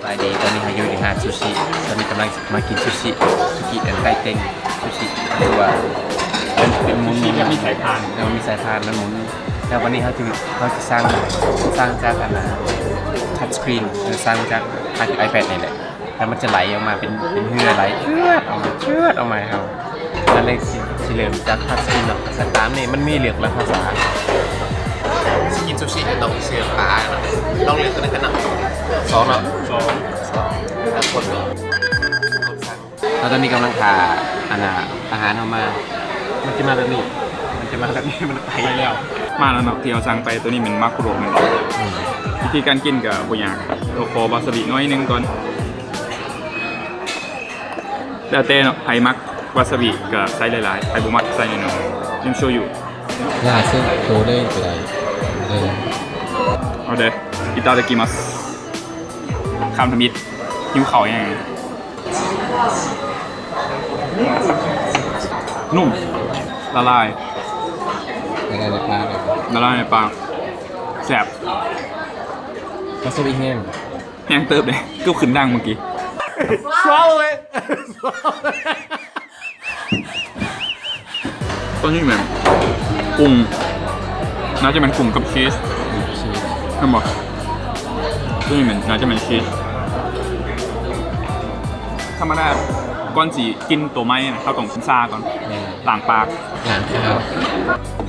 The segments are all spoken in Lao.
ສະບາຍດີ ຕອນນີ້ເຮົາຢູ່ທີ່ຮ້ານຊູຊິ ຕອນນີ້ກຳລັງມາກິນຊູຊິ ຊູຊິອັນໄຕເຕັງ ຊູຊິ ຄືວ່າເປັນ ເປັນໝູນ ຊູຊິແບບມີສາຍພານ ແລ້ວມີສາຍພານ ມັນໝູນ ແລ້ວວັນນີ້ເຮົາຈະ ເຮົາຈະສັ່ງ ສັ່ງຈາກອັນນະ ທັດສະກຣີນ ເອີ ສັ່ງຈາກ iPad ນີ້ແຫຼະ ແລ້ວມັນຈະໄຫຼອອກມາເປັນ ເປັນເຫື່ອໄຫຼ ຈວດອອກມາ ຈວດອອກມາໃຫ້ເຮົາ ກໍເລີຍຊິ ຊິເລີ່ມຈາກພາສາເນາະ ກໍຕາມນີ້ມັນມີເລືອກຫຼາຍພາສາ ຊິກິນຊູຊິກໍຕ້ອງເລືອກພາສາເນາະ ຕ້ອງເລືອກຕົວໃດກັນເນາະ ສອງເນາະ ສອງ ສອງ ແລ້ວກົດເນາະ ກົດສັ່ງ ແລ້ວຕອນນີ້ກຳລັງຖ້າ ອັນນ່າ ອາຫານເຮົາມາ ມັນຈະມາແບບນີ້ ມັນຈະມາແບບນີ້ ມັນໄປແລ້ວ ມາແລ້ວເນາະ ທີ່ເຮົາສັ່ງໄປ ຕົວນີ້ແມ່ນມາໂກໂຣະແມ່ນບໍ່? ອືມ ວິທີການກິນກໍບໍ່ຍາກ ກໍຂໍວາຊາບິໜ້ອຍໜຶ່ງກ່ອນ ແລ້ວແຕ່ເນາະ ໃຜມັກວາຊາບິກໍໃສ່ຫຼາຍໆ ໃຜບໍ່ມັກໃສ່ໜ້ອຍໆ ນຳໂຊຍຸ ລາດເຊິ່ງໂຕເລີຍກໍໄດ້ເລີຍ ເອົາເດີ いただきます ຄຳທຳອິດ ຫິວເຂົ້າແຮງ ນຸ້ມ ລະລາຍ ລະລາຍໃນປາກ ລະລາຍໃນປາກ ແຊບ ວາຊາບິແຮງ ແຮງເຕີບເດ້ ເກືອບຂຶ້ນດັງເມື່ອກີ້ Swallow it. ຕົວນີ້ແມ່ນກຸ້ງ ໜ້າຈະແມ່ນກຸ້ງກັບຊີສ ແມ່ນບໍ່? ຕົວນີ້ແມ່ນ ໜ້າຈະແມ່ນຊີສ ທຳມະດາ ກ່ອນຊິກິນໂຕໃໝ່ນະ ເຮົາຕ້ອງຊາກ່ອນ ແມ່ນ ລ້າງປາກ ລ້າງຄາວ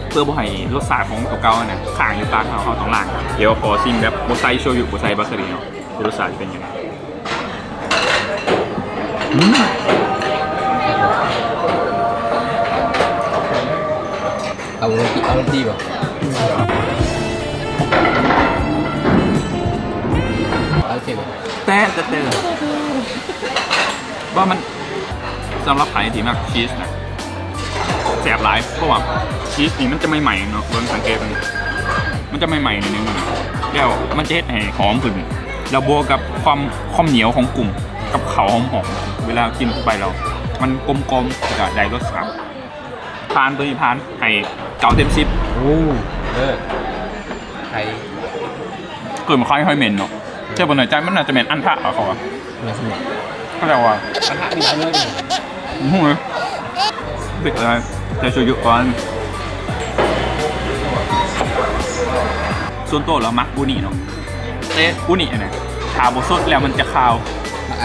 ເພື່ອບໍ່ໃຫ້ລົດຊາດຂອງໂຕເກົ່ານະ ຄ້າງຢູ່ປາກເຮົາ ເຮົາຕ້ອງລ້າງ ດຽວຂໍຊີມແບບບໍ່ໃສ່ໂຊຍຸ ບໍ່ໃສ່ວາຊາບິເນາະ ວ່າລົດຊາດເປັນຫຍັງ? ອືມ ເອົາລົງຕີ ເອົາລົງຕີບໍ່? ເອົາໂອເຄບໍ່? ແຕ່ ແຕ່ ແຕ່ ວ່າມັນ ສຳລັບໃຜທີ່ມັກຊີສນະ ແຊບຫຼາຍ ເພາະວ່າຊີສນີ້ມັນຈະໃໝ່ໆເນາະ ເບິ່ງສັງເກດເບິ່ງ ມັນຈະໃໝ່ໆໜ້ອຍໜຶ່ງ ແລ້ວມັນຈະເຮັດໃຫ້ຫອມຂຶ້ນ ແລ້ວບວກກັບຄວາມ ຄວາມໜຽວຂອງກຸ້ງກັບເຂົ້າຫອມໆ ເວລາກິນເຂົ້າໄປແລ້ວມັນກົມກ່ອມ ແລ້ວກະໄດ້ລົດຊາດ ຜ່ານ ຕົວນີ້ຜ່ານ ໃຫ້ເກົ້າເຕັມສິບ ໂອ້ ເລີດ ໄຂ່ ເກີນໄຂ່ຫອຍເໝັນເນາະ ແຕ່ບໍ່ແນ່ໃຈ ມັນໜ້າຈະແມ່ນອັນທະ ເຂົາວ່າ ແມ່ນ ເຂົາເຈົ້າວ່າ ອັນທະມີຫຼາຍເລີຍ ບໍ່ຮູ້ເລີຍ ເປັນອະໄລ ໃສ່ໂຊຍຸກ່ອນ ສ່ວນໂຕແລ້ວມັກອູນິເນາະ ເອີ ອູນິຫັ້ນນະ ຖ້າບໍ່ສົດແລ້ວມັນຈະຄາວ ມັກ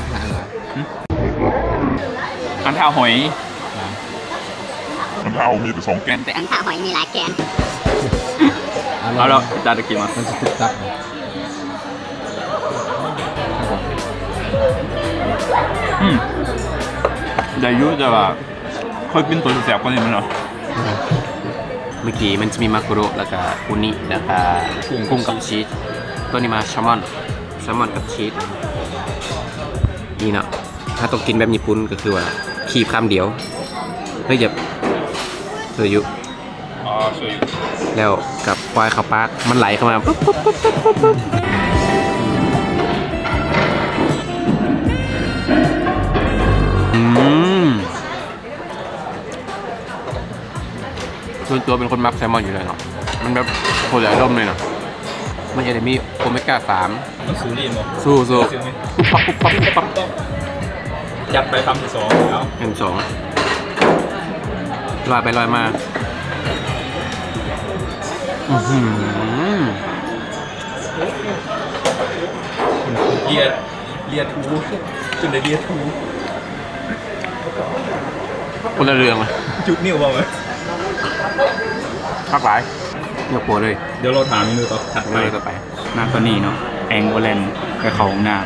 ອັນທະຫວາ? ຫຶ? ອັນທະຫອຍ ອັນທະມີແຕ່ສອງແກ່ນ ແຕ່ອັນທະຫອຍມີຫຼາຍແກ່ນ ເອົາລະ いただきます ມັນຊິຕຶບຕັບ ອືມ ໄດ້ຢູ່ ແຕ່ວ່າເຄີຍກິນໂຕແຊບກວ່ານີ້ແມ່ນບໍ່? ເມື່ອກີ້ມັນຈະມີມາໂກໂຣະ ແລ້ວກະອູນິ ແລ້ວກະກຸ້ງ ກຸ້ງກັບຊີສ ໂຕນີ້ມາແຊລມອນ ແຊລມອນກັບຊີສ ນີ້ເນາະ ເຮົາຕ້ອງກິນແບບຍີ່ປຸ່ນ ກໍຄືວ່າຄີບຄຳດຽວ ເຮີ້ຍ ຢ່າ ໂຊຍຸ ອໍ ໂຊຍຸ ແລ້ວກັບປ່ອຍເຂົ້າປາກ ມັນໄຫຼເຂົ້າມາ ປຶບ ປຶບ ປຶບ ປຶບ ປຶບ ອືມ. ສ່ວນຕົວເປັນຄົນມັກແຊລມອນຢູ່ແລ້ວເນາະ ມັນແບບຄົນລະອາລົມເລີຍເນາະ ມັນຈະໄດ້ມີໂອເມກາສາມ ມັນສູ້ດີບໍ່? ສູ້ ສູ້ ສູ້ ປຸບປັບ ປຸບປັບ ປຸບປັບ ຈັດໄປຄຳທີສອງແລ້ວ ຄຳສອງ ລອຍໄປລອຍມາ ອືຫື ເລຍ ເລຍທູ ຈົນໄດ້ເລຍທູ ຄົນລະເລື່ອງ ຈູດນິ້ວບໍ່? ຄັກຫຼາຍ ຍົກໂປເລີຍ ດຽວລໍຖ້າເມນູຕໍ່ ຖັດໄປ ເມນູຕໍ່ໄປ ນະ ຕອນນີ້ເນາະ ແອງໂກແລນໄປເຂົ້າຫ້ອງນ້ຳ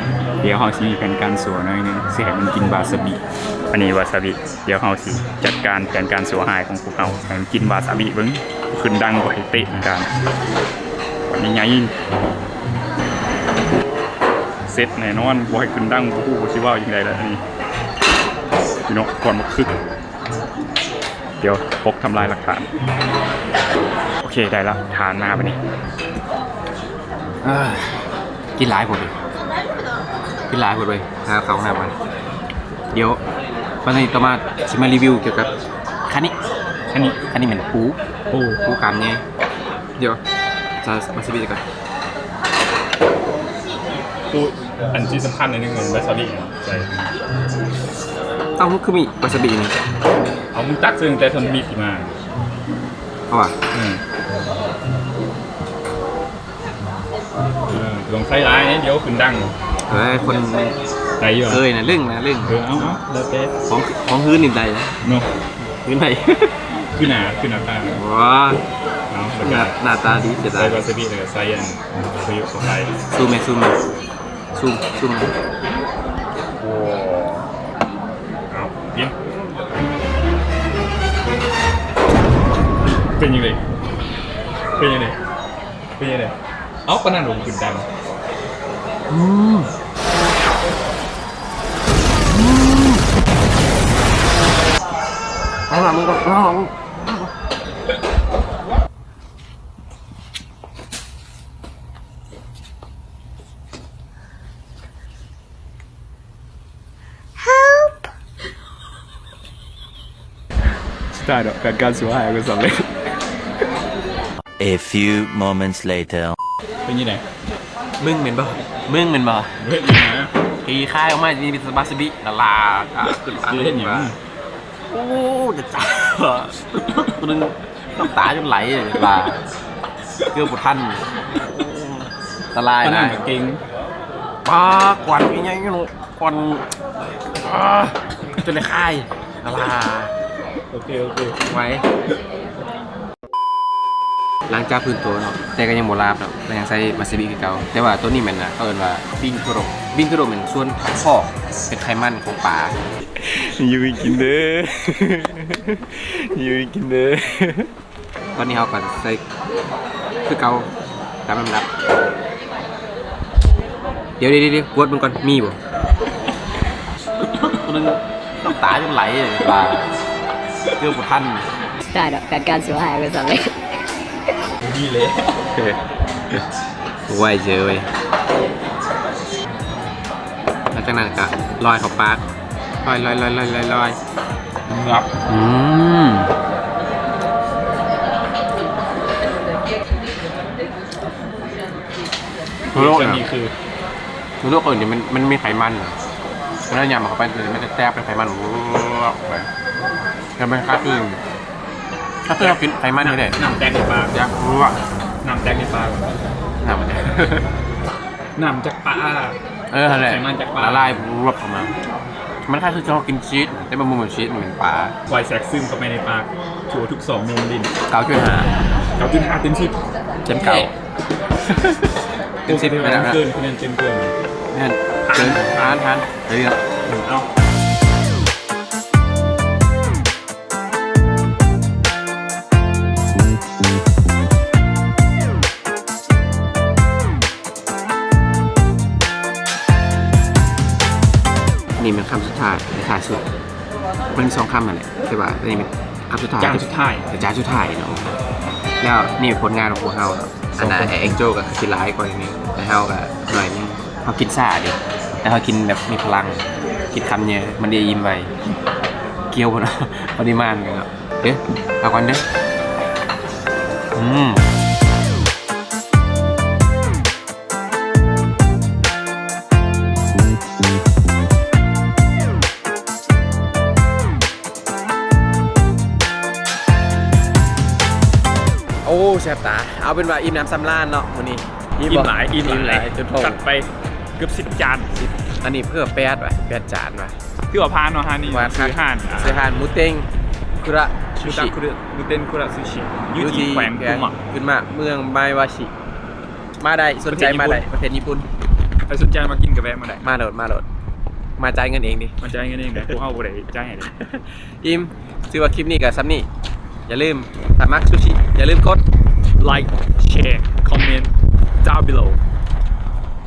ດຽວເຮົາຊິມີແຜນການຊົ່ວໜ້ອຍໜຶ່ງ ຊິໃຫ້ມັນກິນວາຊາບິ ອັນນີ້ວາຊາບິ ດຽວເຮົາຊິຈັດການແຜນການຊົ່ວຮ້າຍຂອງພວກເຮົາ ໃຫ້ມັນກິນວາຊາບິເບິ່ງ ຂຶ້ນດັງບໍ່ໃຫ້ເຕະການ ໃຫຍ່ໆ ເສັດແນ່ນອນ ບໍ່ໃຫ້ຂຶ້ນດັງ ບໍ່ຮູ້ວ່າຊິເວົ້າຈັ່ງໃດລະ ອັນນີ້ ພີ່ນ້ອງ ກ່ອນບັກຄຶກ ດຽວປົກທຳລາຍຫຼັກຖານ ໂອເຄ ໄດ້ລະ ຖານມາບາດນີ້ ເອີ ກິນຫຼາຍໂພດເວີຍ ກິນຫຼາຍໂພດເວີຍ ຫາເຂົ້າຫ້ອງນ້ຳກ່ອນ ດຽວ ບັດນີ້ຕໍ່ມາຊິມາຣີວິວກ່ຽວກັບຄານິ ຄານິ ຄານິແມ່ນປູ ປູ ປູກາມໃຫຍ່ ດຽວ ຈະມາຊີວິດກ່ອນ ປູ ອັນທີ່ສຳຄັນອັນໜຶ່ງແມ່ນວາຊາບິໃສ່. ເອົ້າ ຄືມີວາຊາບິນີ້? ເອົາ ມຶງຕັກໃສ່ຕັ້ງແຕ່ທ່ອນມີດທີ່ມາ. ເອົາຫວາ? ອືມ ເອີ ຕ້ອງໃສ່ຫຼາຍ ດຽວຂຶ້ນດັງ. ເອີຍ ຄົນໄດ້ຢູ່ ເອີຍ ນະລຶ້ງນະລຶ້ງ. ເອີ ເອົາໆ ແລ້ວແຕ່ ຂອງ ຂອງຮືນນີ້ໄດ້ເນາະ ຄືໄດ້ ຄືໜ້າ ຄືໜ້າຕາ. ວ້າ ເອົາ ໜ້າ ໜ້າຕາດີເສຍດາຍ. ໃສ່ວາຊາບິ ແລ້ວກໍໃສ່ອັນ ໂຊຍຸເຂົ້າໄປ. ຊູມແມ່ ຊູມແມ່ ຊູມ ຊູມ. ໂອ້ ເອົາ ກິນ. ເປັນຈັ່ງໃດ? ເປັນຈັ່ງໃດ? ເປັນຈັ່ງໃດ? ເອົາ ປານນັ້ນລົງຂຶ້ນດັງ. ອືມ ອືມ ເອົາລະ ມຶງກໍເອົາ. Help! ສຸດທ້າຍດອກ ແຜນການຊົ່ວຮ້າຍກໍສຳເລັດ. A few moments later. ເປັນຈັ່ງໃດ? ມຶງແມ່ນບໍ່? ມຶງແມ່ນບໍ່? ເຮັດຫຍັງນະ? ຂີ່ຄາຍອອກມາ ມີວາຊາບິ ລະລາ ຂຶ້ນມາ. ເຮັດຫຍັງ? ໂອ້ ຈະຈ້າ ໜຶ່ງ ນ້ຳຕາຈົນໄຫຼວ່າ ເກືອບບໍ່ທັນ ອັນຕະລາຍນະ. ເກັ່ງ ປາກວັນໃຫຍ່ໆ ເນາະ ຄວັນ ອາ ຈົນໄດ້ຄາຍ ອາລາ. ໂອເຄ ໂອເຄ ໄວ. ຫຼັງຈາກຟື້ນຕົວເນາະ ແຕ່ກໍຍັງບໍ່ລາບດອກ ກໍຍັງໃຊ້ວາຊາບິຄືເກົ່າ. ແຕ່ວ່າໂຕນີ້ແມ່ນ ເຂົາເອີ້ນວ່າບິງໂທໂຣ ບິງໂທໂຣແມ່ນສ່ວນປອກ ເປັນໄຂມັນຂອງປາ. ຢູ່ກິນເດີ ຢູ່ກິນເດີ. ຕອນນີ້ເຮົາກໍໃສ່ຄືເກົ່າຕາມລຳດັບ. ດຽວໆໆ ກວດເບິ່ງກ່ອນ ມີບໍ່? ໜຶ່ງ ນ້ຳຕາຈົນໄຫຼວ່າ ເກືອບບໍ່ທັນ. ຕາຍແລ້ວ ແຜນການຊົ່ວຮ້າຍກໍສຳເລັດ. ນີ້ແຫຼະ ໄວເຈີເວີຍ. ຫຼັງຈາກນັ້ນກໍລອຍເຂົ້າປາກ ລອຍໆໆໆ. ອືມ ໂທໂຣ ອັນນີ້ຄື ໂທໂຣ ເອີ ນີ້ມັນ ມັນມີໄຂມັນນະ ເວລາຫຍ້ຳເຂົ້າໄປ ມັນຈະແຕກເປັນໄຂມັນ ແລ້ວມັນຄາຄື ຖ້າເກີດເຮົາກິນໄຂມັນນີ້ເດ້ ນ້ຳແຕກໃນປາກ ແຕກລວກ ນ້ຳແຕກໃນປາກ ນ້ຳມັນ ນ້ຳຈາກປາ ເອີ ຫັ້ນແຫຼະ ໄຂມັນຈາກປາ ລະລາຍລວກອອກມາ. ມັນຄ້າຍຄືເຮົາກິນຊີສ ແຕ່ມັນບໍ່ແມ່ນຊີສ ມັນເປັນປາ ໄວແຊກຊຶມເຂົ້າໄປໃນປາກ ທົ່ວທຸກຊອກມຸມດິນ. ເກົ້າຈຸດຫ້າ ເກົ້າຈຸດຫ້າ ເຕັມສິບ ເຕັມເກົ້າ ເຕັມສິບ ໂອເຄ ແມ່ນແລ້ວນະ ເກີນ ຄະແນນເຕັມເກີນ ແມ່ນ ຜ່ານ ຜ່ານ ຜ່ານ ເອີ ເອົາ. ນີ້ແມ່ນຄຳສຸດທ້າຍ ທ້າຍສຸດ ມັນມີສອງຄຳຫັ້ນແຫຼະ ແຕ່ວ່າອັນນີ້ແມ່ນຄຳສຸດທ້າຍ ຈານສຸດທ້າຍ ຈານສຸດທ້າຍເນາະ. ແລ້ວນີ້ຜົນງານຂອງພວກເຮົາເນາະ ອັນນ່າ ສອງຄົນ ແອງເຈີລກໍຄືຊິຫຼາຍກວ່ານີ້ ແຕ່ເຮົາກໍໜ້ອຍໜຶ່ງ. ເຮົາກິນຊ້າເດ້ ແຕ່ເຮົາກິນແບບມີພະລັງ ກິນຄຳໃຫຍ່ ມັນໄດ້ອີ່ມໄວ ກ່ຽວບໍ່ເນາະ ປະລິມານເນາະ. ເດ້ ເອົາກ່ອນເດີ ອືມ. ໂອ້ ແຊບຕາ. ເອົາເປັນວ່າອີ່ມໜຳສຳລານເນາະມື້ນີ້. ອີ່ມບໍ່? ອີ່ມຫຼາຍ ອີ່ມຫຼາຍ ອີ່ມຫຼາຍຈົນທ້ອງ ຈັດໄປເກືອບສິບຈານ. ອັນນີ້ເພື່ອແປດວ່າ ແປດຈານວ່າ ຖືວ່າຜ່ານເນາະ. ຮ້ານນີ້ ຮ້ານ ຊື່ຮ້ານ ອ່າ ຊື່ຮ້ານໝູເຕັງຄຸຣະຊູຊິ ໝູເຕັງຄຸຣະ ໝູເຕັງຄຸຣະຊູຊິ ຢູ່ທີ່ແຂວງ ແຂວງ ກຸນໝາ ກຸນໝາ ເມືອງມາຍວາຊິ ມາໄດ້ ສົນໃຈມາໄດ້ ປະເທດຍີ່ປຸ່ນ ໃຜສົນໃຈມາກິນກໍແວະມາໄດ້ ມາໂລດ ມາໂລດ ມາຈ່າຍເງິນເອງເດ້ ມາຈ່າຍເງິນເອງເດ້ ພວກເຮົາບໍ່ໄດ້ຈ່າຍໃຫ້ເດ້. ອີ່ມ ຖືວ່າຄລິບນີ້ກໍສ່ຳນີ້ ຢ່າລືມ ຖ້າມັກຊູຊິ ຢ່າລືມກົດ like share comment down below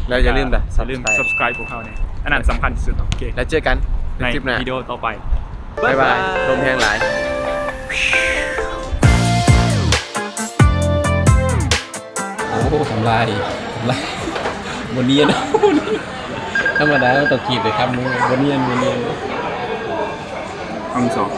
ແລ້ວຢ່າລືມ ຢ່າລືມ subscribe ພວກເຮົາແນ່ ອັນນັ້ນສຳຄັນທີ່ສຸດ. ໂອເຄ ແລ້ວເຈີກັນໃນຄລິບໜ້າ ວິດີໂອຕໍ່ໄປ ບາຍບາຍ ລົມແຮງຫຼາຍ. ໂອ້ ທຳລາຍ ທຳລາຍ ບໍ່ນຽນ ທຳມະດາຕ້ອງກີບໄດ້ຄຳໜຶ່ງ ບໍ່ນຽນ ບໍ່ນຽນ. ຄຳສອງ